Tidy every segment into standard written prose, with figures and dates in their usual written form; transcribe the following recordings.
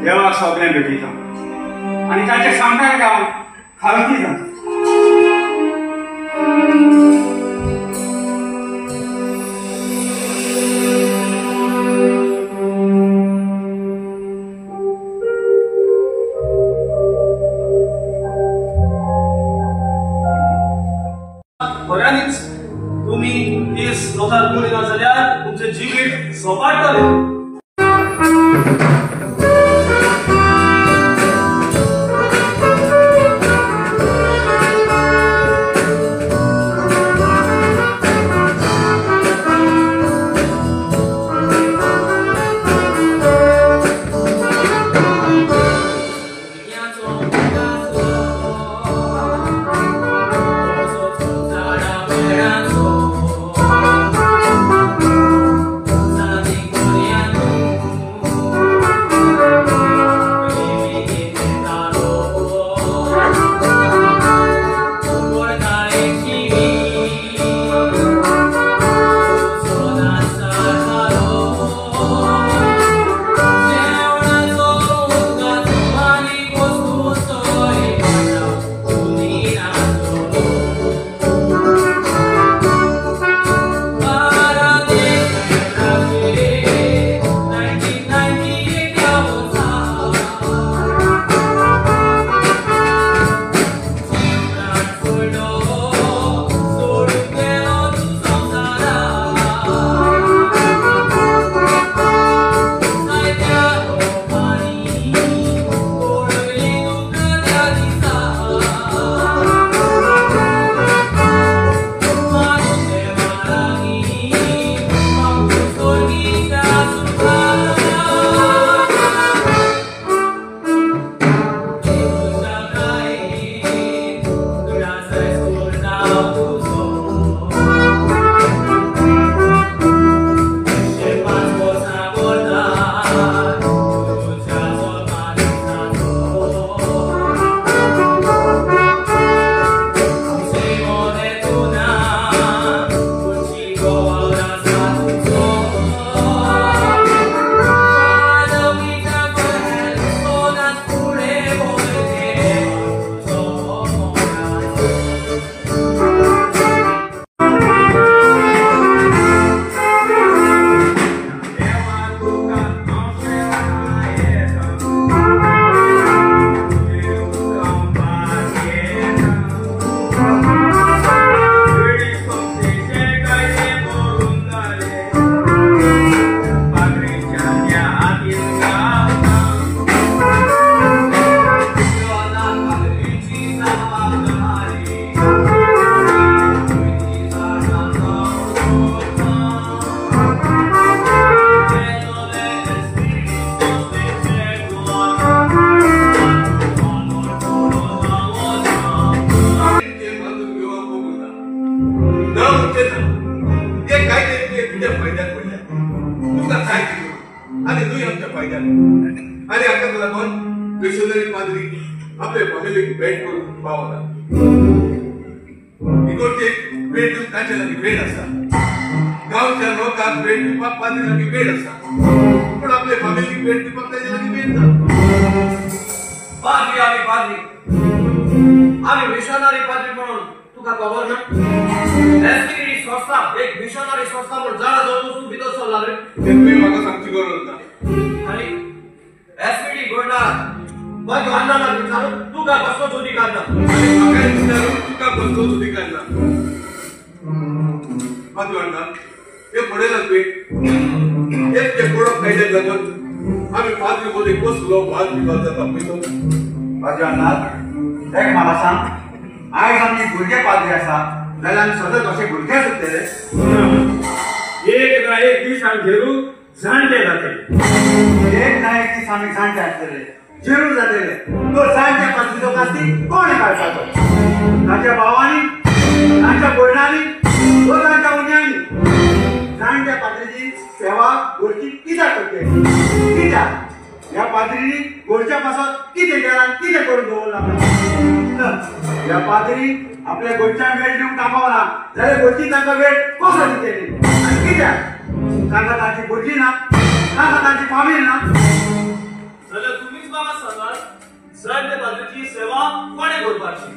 देवाक सगळें भेटयता आनी ताच्या सांगणार हांव खालती जाता. खऱ्यांनीच तुमी दीस लोकांक करिना जाल्यार तुमचें जिवीत सोपाटतलें. आनी हाका लागून मिशनरी पाद्री आपले फॅमिलीक भेट करून पावना. इगोर्जेक भेट दिवंक तांचे लागीं वेळ आसा, गांवच्या लोकांक भेट दिवपाक पाद्री लागीं वेळ आसा, पूण आपले फॅमिलीक भेट दिवपाक तांचे लागीं वेळ ना. पाद्री आमी पाद्री आमी मिशनरी पाद्री म्हणून तुका खबर ना? एसपीडी संस्था एक मिशनरी संस्था म्हूण जाणा जावन वचून भितर सरला रे. तें तुवें म्हाका सांगची गरज ना. आनी एसपीडी गोंयकार म्हाका अण्णाक विचारून तुका कसलोच अधिकार ना. आनी म्हाका विचारून तुका कसलोच अधिकार ना. पाद्री अण्णा हें पळयलां तुवें, एक ते कोडप कायद्याक लागून आमी पाद्री मदीं कसलो वाद विवाद जाता पळय तो. पाद्री अण्णा एक म्हाका सांग, आयज आमी भुरगे पाद्री आसा जाल्यार आमी सदांच अशे भुरगेच उरतले? एक ना एक दीस आमी घेरू जाणटे जातले. एक ना एक दीस आमी जाणटे आसतले, जेरूर जातले. तो जाणट्या पाद्रीचो कास्ती कोण काडपाचो? ताच्या भावांनी, तांच्या भयणांनी वो तांच्या उण्यांनी. जाणट्या पाद्रीची सेवा गोरची कित्याक करतली? कित्याक ह्या पाद्रीनी गोरच्या पासत कितें केलां, कितें करून दवरलां? ह्या पाद्री आपल्या गोंयच्यान वेळ दिवंक तापावना जाल्यार गोंयची तांकां वेळ कसो दितली? आनी कित्याक तांकां तांची भुरगीं ना, तांकां तांची फामील ना? जाल्यार तुमी जाणटे पाद्रीची सेवा कोणे करपाची?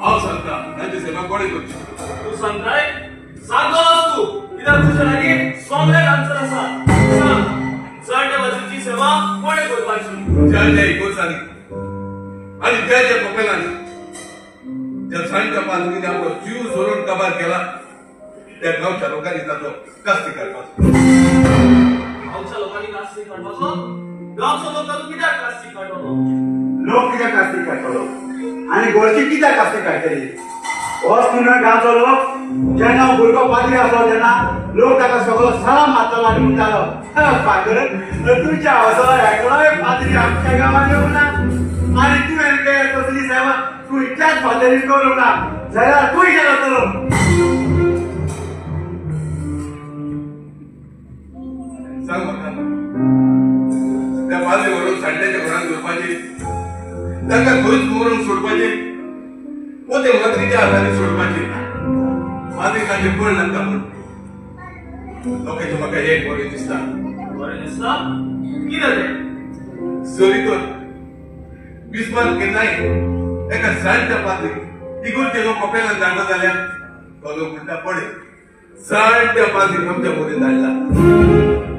हांव सांगता तांची सेवा कोणे करची. तूं सांगताय? सांगतलोच तूं, कित्याक तुजे लागीं सगळें आन्सर आसा. सांग, जाणटे पाद्रीची सेवा कोणे करपाची? ज्या ज्या इगोर्जांनी आनी ज्या ज्या कपेलांनी ज्या जाणट्या पाद्रींनी आपलो जीव सोडून काबार केला त्या गांवच्या लोकांनी ताचो कास्ती काडपाचो. गांवच्या लोकांनी कास्ती काडपाचो? गांवचो लोक ताचो कित्याक कास्ती काडटलो? लोक कित्याक कास्ती काडटलो आनी गोरची कित्याक कास्ती काडटली? होच न्हय गांवचो लोक जेन्ना भुरगो पाद्री आसलो तेन्ना लोक ताका सगळो सलाम मारतालो आनी म्हणटालो, फादर तुमच्या असो एकलोय पाद्री आमच्या गांवांत येवंक ना आनी तुवें तसली सेवा खंयच्याच फादरीन करूंक ना जाल्यार तूं गेलो तर. सांग म्हाका, त्या पाद्री व्हरून सांड्याच्या घरांत दवरपाची, तांकां खंयच दवरून सोडपाची, वो ते माद्रीच्या हातांनी सोडपाची. पाद्री तांचे बळ लागता म्हूण लोकांचें म्हाका एक बरें दिसता. बरें दिसता? कितें तें? सरी तर बिस्वार केन्नाय एका जाणट्या पाद्रीक इगोर्जे लोक कपेलान धाडलो जाल्यार तो लोक म्हणटा, पळय जाणट्या पाद्रीक आमच्या मदीं धाडला.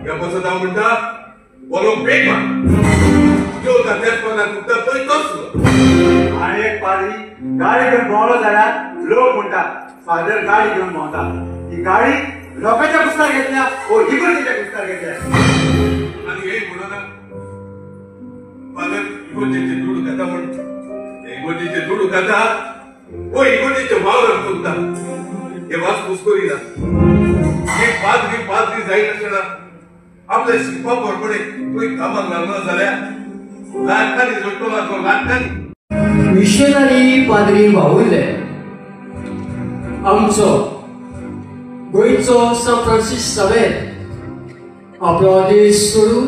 ह्या पासत हांव म्हणटा हो लोक बेगमान जेवता त्याच पदार दुखता पळय तोच लोक. आनी एक पाद्री गाडी घेवन भोंवलो जाल्यार लोक म्हणटा, फादर गाडी घेवन भोंवता, ही गाडी लोकांच्या कुस्तार घेतल्या वो इगोर्जेच्या कुस्तार घेतल्या. आनी हे म्हणून फादर इगोर्जेचे दुडू खाता म्हण, इगोर्जेचे दुडू खाता वो इगोर्जेचे वावर चुकता, हे वासपूस करिना. एक पाद्री पाद्री जायनासतना आपल्या शिकपा बरोबर तुवें कामाक लागलो जाल्यार लाखांनी जोडटलो आसलो, लाखांनी. मिशनरी पाद्री वावुरले. आमचो गोंयचो सान फ्रांसीस सावेर आपलो देश सोडून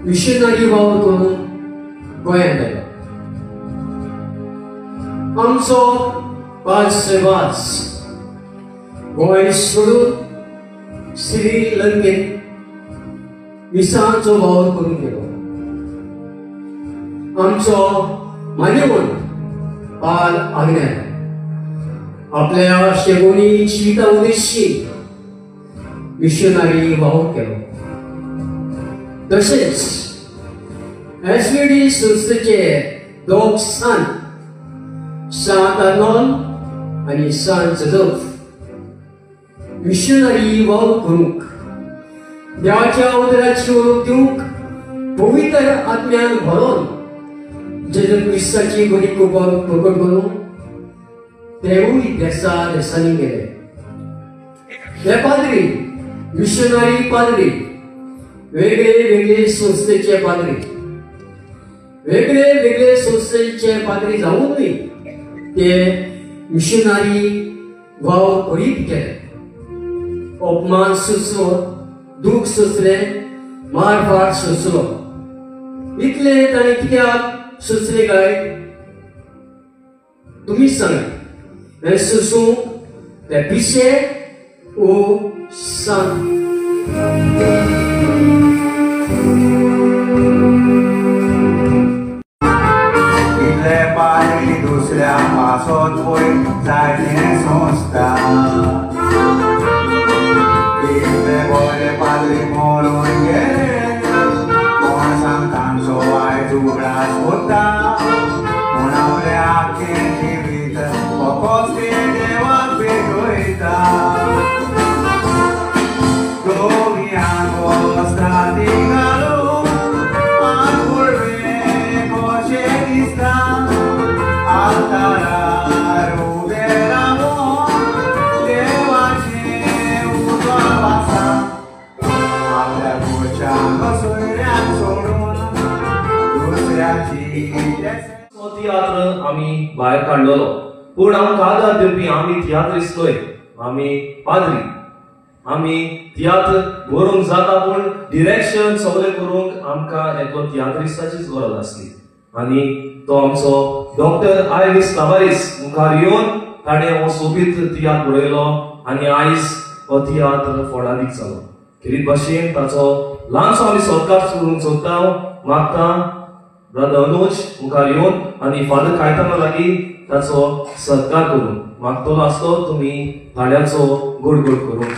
मिशनरी वावर करून गोंयांत आयलो. आमचो पाद सेवास गोंय सोडून श्रीलंकेत मिसांचो वावर करून गेलो. आमचो मान्यवंत पाल आग्नेल आपल्या शेगोनी जिविता उद्देशी मिशनरी वावर केलो. तशेंच एसव्हीडी संस्थेचे दोग सान, सांत आर्नोल आनी सांत जोजफ मिशनरी वावर करूंक, देवाच्या उदराची वळख दिवंक पवित्र आत्म्यान भरोन जेजू क्रिस्ताची बरी कृपा प्रकट करून तेवूय देसा देसांनी गेले. हे पाद्री मिशनरी पाद्री वेगळे वेगळे संस्थेचे पाद्री, वेगळे वेगळे संस्थेचे पाद्री जावनूय ते मिशनरी वावर करीत गेले. अपमान सोंसलो, दूख सोंसलें, मारफाट सोंसलो. इतले ताणें कित्याक सोंसलें काय तुमीच सांगा. हें सोंसूंक ते पिशे ओ सांग. इतले पाद्री दुसऱ्या पासत पळय जायतें सोंसता, इतले बरे पाद्री मरून गेले, कोण सांग तांचो आयज उगडास उरता. पूण आपलें आख्खें जिवीत फकत ते देवाक भेटयता. धवी वस्त्रां ती घालून आंगुळवें कशें दिसता, आल्तारार उबें रावून देवाचें उतर वाचता. आपल्या घरच्यांक सोयऱ्यांक सोडून दुसऱ्याची तियात्र आमी भायर काडलेलो. पूण आमकां आदार दिवपी आमी तियात्रिस्त न्हय, आमी पाद्री. आमी तियात्र बरोवंक जाता पूण डिरेक्शन सगळें करूंक आमकां एकलो तियात्रिस्ताचीच गरज आसली आनी तो आमचो डॉक्टर आयरीस तावारीस मुखार येवन ताणें हो सोबीत तियात्र बरयलो आनी आयज हो तियात्र फोडादीक जालो. खेरीत भाशेन ताचो ल्हानसो आमी सत्कार करूंक सोदता, मागता. ब्रदर अनुज मुखार येवन आनी फादर कायताना लागीं ताचो सत्कार करूं मागतलो आसलो तुमी ताळ्याचो गोड गोड करूं.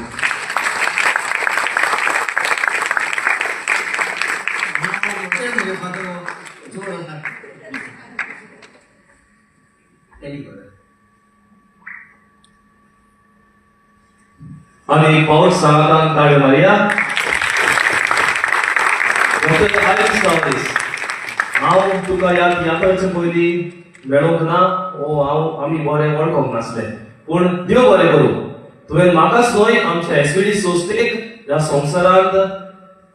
आनी पावस सांगातान ताळ्यो मारया. डॉक्टर आलेक्स तावरीस, हांव तुका ह्या तियात्राचे पयलीं मेळोंक ना ओ हांव आमी बरें वळखोंक नासलें, पूण देव बरें करूं तुवें म्हाकाच न्हय आमच्या एसवीडी संस्थेक ह्या संवसारांत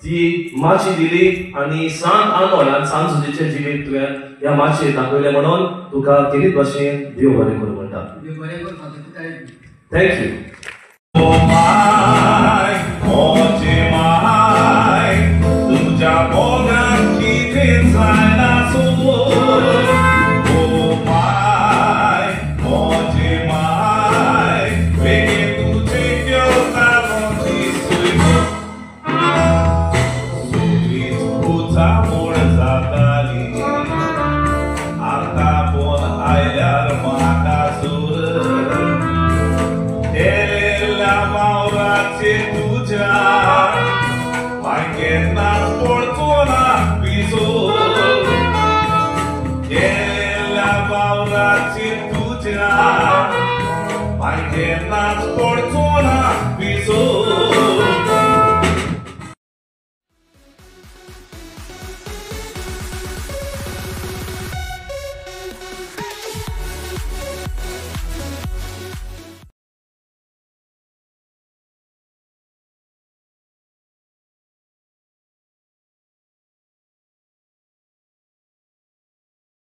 ती माची दिली आनी सांत आनोळ आनी सांत सुजीचें जिवीत तुवें ह्या माचयेर दाखयलें म्हणून तुका खेरीत भाशेन देव बरें करूं म्हणटा. Thank you. I cannot